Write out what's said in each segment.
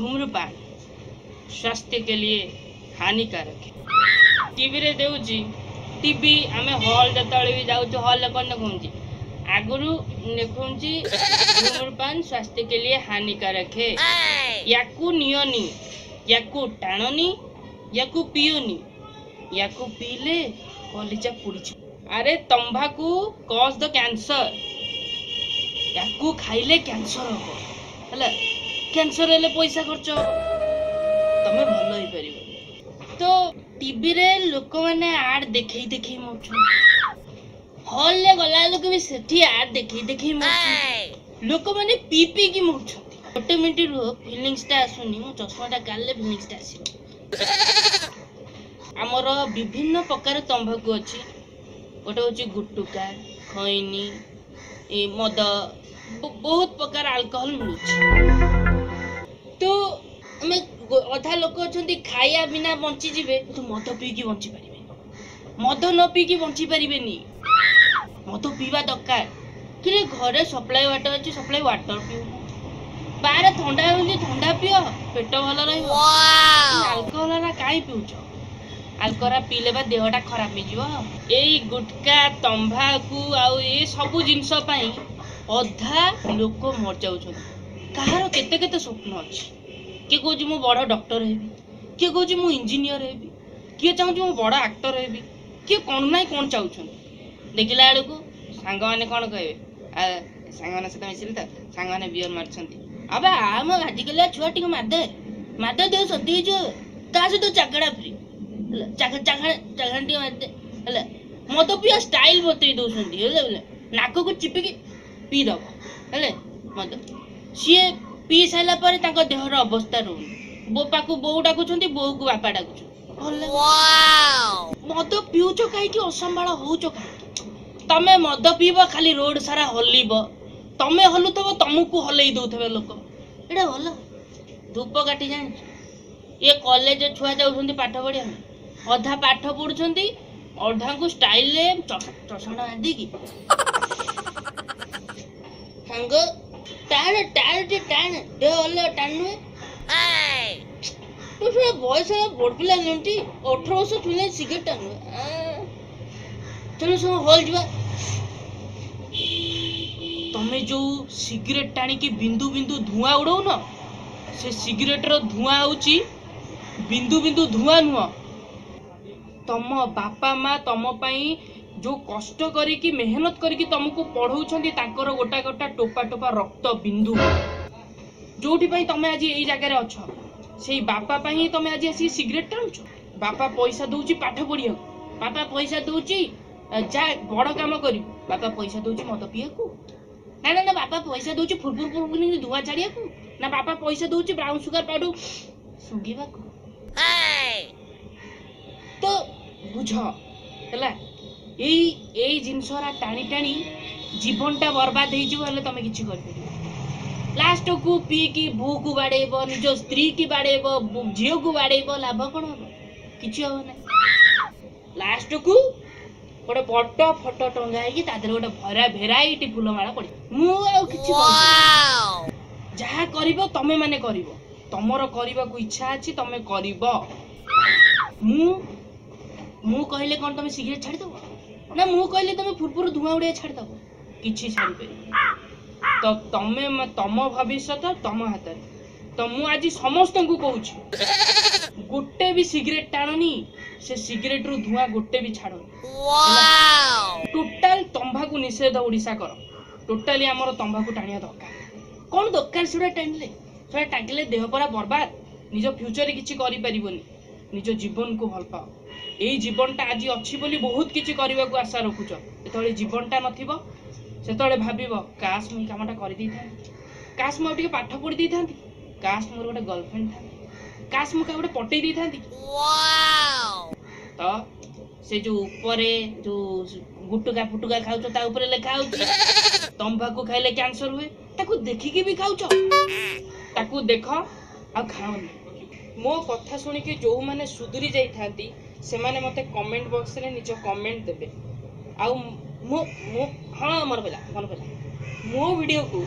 धूम्रपान स्वास्थ्य के लिए हानिकारक है। ଟିଭିରେ ଦେଉଛି। ଟିଭି ଆମେ ହଲ୍ ଯେତେବେଳେ ବି ଯାଉଛୁ, ହଲ୍ରେ କ'ଣ ଦେଖାଉଛି? ଆଗରୁ ଦେଖାଉଛି, "धूम्रपान स्वास्थ्य के लिए हानिकारक है।" ୟାକୁ ନିଅନି, ୟାକୁ ଟାଣନି, ୟାକୁ ପିଅନି, ୟାକୁ ପିଇଲେ କଲିଜା ପୋଡ଼ିଯିବ। ଆରେ, ତମ୍ବାଖୁ କଜ୍ ଦ କ୍ୟାନ୍ସର। ୟାକୁ ଖାଇଲେ କ୍ୟାନ୍ସର ହବ। ହେଲା, କ୍ୟାନ୍ସର ହେଲେ ପଇସା ଖର୍ଚ୍ଚ ହବ, ତମେ ଭଲ ହେଇପାରିବ। ତ ଟିଭିରେ ଲୋକମାନେ ଆଡ୍ ଦେଖେଇ ଦେଖେଇ ମରୁଛନ୍ତି। ହଲ୍ରେ ଗଲା ବେଳକୁ ବି ସେଠି ଆଡ୍ ଦେଖେଇ ଦେଖେଇ ମରୁଛନ୍ତି। ଲୋକମାନେ ପିଇ ପିଇକି ମରୁଛନ୍ତି। ଗୋଟେ ମିନିଟ୍ ରୁହ, ଫିଲିଙ୍ଗସଟା ଆସୁନି। ମୁଁ ଚଷମାଟା କାଢ଼ିଲେ ଫିଲିଙ୍ଗସଟା ଆସିବ। ଆମର ବିଭିନ୍ନ ପ୍ରକାର ତମ୍ବାଖୁ ଅଛି। ଗୋଟେ ହେଉଛି ଗୁଟୁକା, ଖଇନି, ଏ ମଦ, ବହୁତ ପ୍ରକାର ଆଲକୋହଲ ମିଳୁଛି। ତ ଆମେ ଅଧା ଲୋକ ଅଛନ୍ତି, ଖାଇବା ବିନା ବଞ୍ଚିଯିବେ, କିନ୍ତୁ ମଦ ପିଇକି ବଞ୍ଚି ପାରିବେନି। ମଦ ନ ପିଇକି ବଞ୍ଚି ପାରିବେନି। ମଦ ପିଇବା ଦରକାର କି? ଘରେ ସପ୍ଲାଇ ୱାଟର ଅଛି, ସପ୍ଲାଇ ୱାଟର ପିଉନ। ବାହାରେ ଥଣ୍ଡା ହେଉଛି, ଥଣ୍ଡା ପିଅ, ପେଟ ଭଲ ରହିବ। ଆଲକୋହଲ କାହିଁ ପିଉଛ? ଆଲକୋହଲ ପିଇଲେ ବା ଦେହଟା ଖରାପ ହେଇଯିବ। ଏଇ ଗୁଟକା, ତମ୍ବାଖୁ ଆଉ ଏ ସବୁ ଜିନିଷ ପାଇଁ ଅଧା ଲୋକ ମରିଯାଉଛନ୍ତି। କାହାର କେତେ କେତେ ସ୍ୱପ୍ନ ଅଛି। କିଏ କହୁଛି ମୁଁ ବଡ଼ ଡକ୍ଟର ହେବି, କିଏ କହୁଛି ମୁଁ ଇଞ୍ଜିନିୟର ହେବି, କିଏ ଚାହୁଁଛି ମୁଁ ବଡ଼ ଆକ୍ଟର ହେବି, କିଏ କ'ଣ ନାହିଁ କ'ଣ ଚାହୁଁଛନ୍ତି। ଦେଖିଲା ବେଳକୁ ସାଙ୍ଗମାନେ କ'ଣ କହିବେ? ଆ, ସାଙ୍ଗମାନଙ୍କ ସହିତ ମିଶିଲି ତ ସାଙ୍ଗମାନେ ବିୟର ମାରୁଛନ୍ତି। ଆବେ, ଆମ ଆଜିକାଲି ଛୁଆ ଟିକେ ମାରିଦେ ମାରିଦେ, ଦେହ ସର୍ଦି ହେଇଯିବ। ତା ସହିତ ଚାଗଡ଼ା ଫ୍ରି ହେଲା। ଚାଖଣା ଚାଖଣା ଟିକେ ମାରିଦେ। ହେଲା, ମଦ ପିଇବା ଷ୍ଟାଇଲ ବତେଇ ଦଉଛନ୍ତି। ହେଲା ବୁଝିଲେ? ନାକକୁ ଚିପିକି ପିଇଦବ। ହେଲେ ମଦ ସିଏ ପିଇ ସାରିଲା ପରେ ତାଙ୍କ ଦେହର ଅବସ୍ଥା ରହୁନି। ବୋପାକୁ ବୋଉ ଡାକୁଛନ୍ତି, ବୋଉକୁ ବାପା ଡାକୁଛନ୍ତି। ଭଲ ଲାଗୁଛି? ମଦ ପିଉଛ କାହିଁକି? ଅସମ୍ଭାଳ ହଉଛ କାହିଁକି? ତମେ ମଦ ପିଇବ, ଖାଲି ରୋଡ ସାରା ହଲିବ। ତମେ ହଲୁଥିବ, ତମକୁ ହଲେଇ ଦଉଥିବେ ଲୋକ। ଏଇଟା ଭଲ? ଧୂପ କାଠି ଜାଣିଛ? ଇଏ କଲେଜ ଛୁଆ ଯାଉଛନ୍ତି ପାଠ ପଢିବା ପାଇଁ। ଅଧା ପାଠ ପଢୁଛନ୍ତି, ଅଧାଙ୍କୁ ଷ୍ଟାଇଲରେ ଚଷଣା ବାନ୍ଧିକି, ସାଙ୍ଗ ଟାଣ ଟାଣ, ଟିକେ ଟାଣ, ଦେହ ଭଲ ଟାଣୁଏ। ତୁ ଶୁଣ, ବୟସ ବଡ଼ ପିଲା ନୁହନ୍ତି, 18 ବର୍ଷ ଛୁଇଁଲେ ସିଗାରେଟ ଟାଣୁଏ। ଚାଲ ସବୁ ହଲ୍ ଯିବା। ତମେ ଯୋଉ ସିଗାରେଟ ଟାଣିକି ବିନ୍ଦୁ ବିନ୍ଦୁ ଧୂଆଁ ଉଡଉନ, ସେ ସିଗାରେଟର ଧୂଆଁ ହଉଛି ବିନ୍ଦୁ ବିନ୍ଦୁ ଧୂଆଁ ନୁହଁ, ତମ ବାପା ମା ତମ ପାଇଁ ଯୋଉ କଷ୍ଟ କରିକି, ମେହନତ କରିକି ତମକୁ ପଢଉଛନ୍ତି, ତାଙ୍କର ଗୋଟା ଗୋଟା ଟୋପା ଟୋପା ରକ୍ତ ବିନ୍ଦୁ। ଯୋଉଠି ପାଇଁ ତମେ ଆଜି ଏଇ ଜାଗାରେ ଅଛ, ସେଇ ବାପା ପାଇଁ ହିଁ ତମେ ଆଜି ଆସିକି ସିଗାରେଟ ଟାଣୁଛ। ବାପା ପଇସା ଦଉଛି ପାଠ ପଢିବାକୁ, ବାପା ପଇସା ଦଉଛି ଯା ବଡ କାମ କରିବୁ, ବାପା ପଇସା ଦଉଛି ମଦ ପିଇବାକୁ? ନା ନା ନା, ବାପା ପଇସା ଦଉଛି ଫୁରଫୁର ଫୁରଫୁର ଧୂଆଁ ଛାଡିବାକୁ? ନା, ବାପା ପଇସା ଦଉଛି ବ୍ରାଉନ ସୁଗାର ପାଉଡର ଶୁଙ୍ଘିବାକୁ? ତ ବୁଝ, ହେଲା, ଏଇ ଏଇ ଜିନିଷରା ଟାଣି ଟାଣି ଜୀବନଟା ବର୍ବାଦ ହେଇଯିବ, ହେଲେ ତମେ କିଛି କରିପାରିବ? ଲାଷ୍ଟକୁ ପିଇକି ବୋଉକୁ ବାଡ଼େଇବ, ନିଜ ସ୍ତ୍ରୀକି ବାଡ଼େଇବ, ଝିଅକୁ ବାଡ଼େଇବ, ଲାଭ କ'ଣ ହବ? କିଛି ହବ ନାହିଁ। ଲାଷ୍ଟକୁ ଗୋଟେ ବଡ ଫଟୋ ଟଙ୍ଗା ହେଇକି ତା ଦେହରେ ଗୋଟେ ଭରା ଭେରାଇଟି ଫୁଲମାଳ ପଡିବ। ମୁଁ ଆଉ କିଛି କହିପାରିବିନି। ଯାହା କରିବ ତମେ ମାନେ କରିବ। ତମର କରିବାକୁ ଇଚ୍ଛା ଅଛି, ତମେ କରିବ। ମୁଁ କହିଲେ କ'ଣ ତମେ ସିଗାରେଟ ଛାଡ଼ିଦବ? ନା, ମୁଁ କହିଲେ ତମେ ଫୁରଫୁର ଧୂଆଁ ଉଡ଼ିଆ ଛାଡ଼ିଦବ? କିଛି ଛାଡ଼ିପାରିବ? ତ ତମେ ତମ ଭବିଷ୍ୟତ ତମ ହାତରେ। ତ ମୁଁ ଆଜି ସମସ୍ତଙ୍କୁ କହୁଛି, ଗୋଟେ ବି ସିଗାରେଟ ଟାଣନି, ସେ ସିଗାରେଟରୁ ଧୂଆଁ ଗୋଟେ ବି ଛାଡ଼ନି। ଟୋଟାଲ ତମ୍ବାଖୁ ନିଷେଧ ଓଡ଼ିଶା କର। ଟୋଟାଲି ଆମର ତମ୍ବାଖୁ ଟାଣିବା ଦରକାର କ'ଣ? ଦରକାର ସେଗୁଡ଼ା ଟାଣିଲେ? ସେଗୁଡ଼ା ଟାଣିଲେ ଦେହ ପରା ବର୍ବାଦ। ନିଜ ଫ୍ୟୁଚରରେ କିଛି କରିପାରିବନି। ନିଜ ଜୀବନକୁ ଭଲ ପାଅ। ଏଇ ଜୀବନଟା ଆଜି ଅଛି ବୋଲି ବହୁତ କିଛି କରିବାକୁ ଆଶା ରଖୁଛ। ଯେତେବେଳେ ଜୀବନଟା ନଥିବ, ସେତେବେଳେ ଭାବିବ, କାଶ ମୁଁ ଏଇ କାମଟା କରିଦେଇଥାନ୍ତି, କାଶ ମୁଁ ଆଉ ଟିକେ ପାଠ ପଢ଼ି ଦେଇଥାନ୍ତି, କାଶ ମୋର ଗୋଟେ ଗର୍ଲଫ୍ରେଣ୍ଡ ଥାନ୍ତା, କାଶ ମୁଁ କାହା ଗୋଟେ ପଟେଇ ଦେଇଥାନ୍ତି। ତ ସେ ଯୋଉ ଉପରେ ଯୋଉ ଗୁଟୁକା ଫୁଟୁକା ଖାଉଛ, ତା ଉପରେ ଲେଖା ହଉଛି ତମ୍ବାଖୁ ଖାଇଲେ କ୍ୟାନ୍ସର ହୁଏ। ତାକୁ ଦେଖିକି ବି ଖାଉଛ? ତାକୁ ଦେଖ ଆଉ ଖାଅନି। ମୋ କଥା ଶୁଣିକି ଯୋଉମାନେ ସୁଧୁରି ଯାଇଥାନ୍ତି, ସେମାନେ ମୋତେ କମେଣ୍ଟ ବକ୍ସରେ ନିଜ କମେଣ୍ଟ ଦେବେ। ଆଉ ମୁଁ ମୁଁ ହଁ, ମନେ ପଇଲା, ମନେ ପଇଲା, ମୋ ଭିଡ଼ିଓକୁ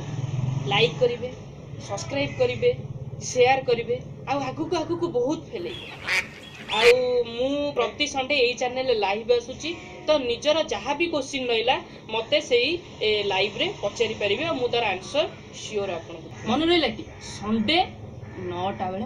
ଲାଇକ୍ କରିବେ, ସବସ୍କ୍ରାଇବ୍ କରିବେ। ସେୟାର କରିବେ ଆଉ ଆଗକୁ ଆଗକୁ ବହୁତ ଫେଲେଇବେ। ଆଉ ମୁଁ ପ୍ରତି ସଣ୍ଡେ ଏଇ ଚ୍ୟାନେଲରେ ଲାଇଭ୍ ଆସୁଛି, ତ ନିଜର ଯାହା ବି କୋଶ୍ଚିନ୍ ରହିଲା, ମୋତେ ସେଇ ଲାଇଭ୍ରେ ପଚାରି ପାରିବେ ଆଉ ମୁଁ ତାର ଆନ୍ସର ସିଓର ଆପଣଙ୍କୁ। ମନେ ରହିଲା କି? ସଣ୍ଡେ 9ଟା ବେଳେ।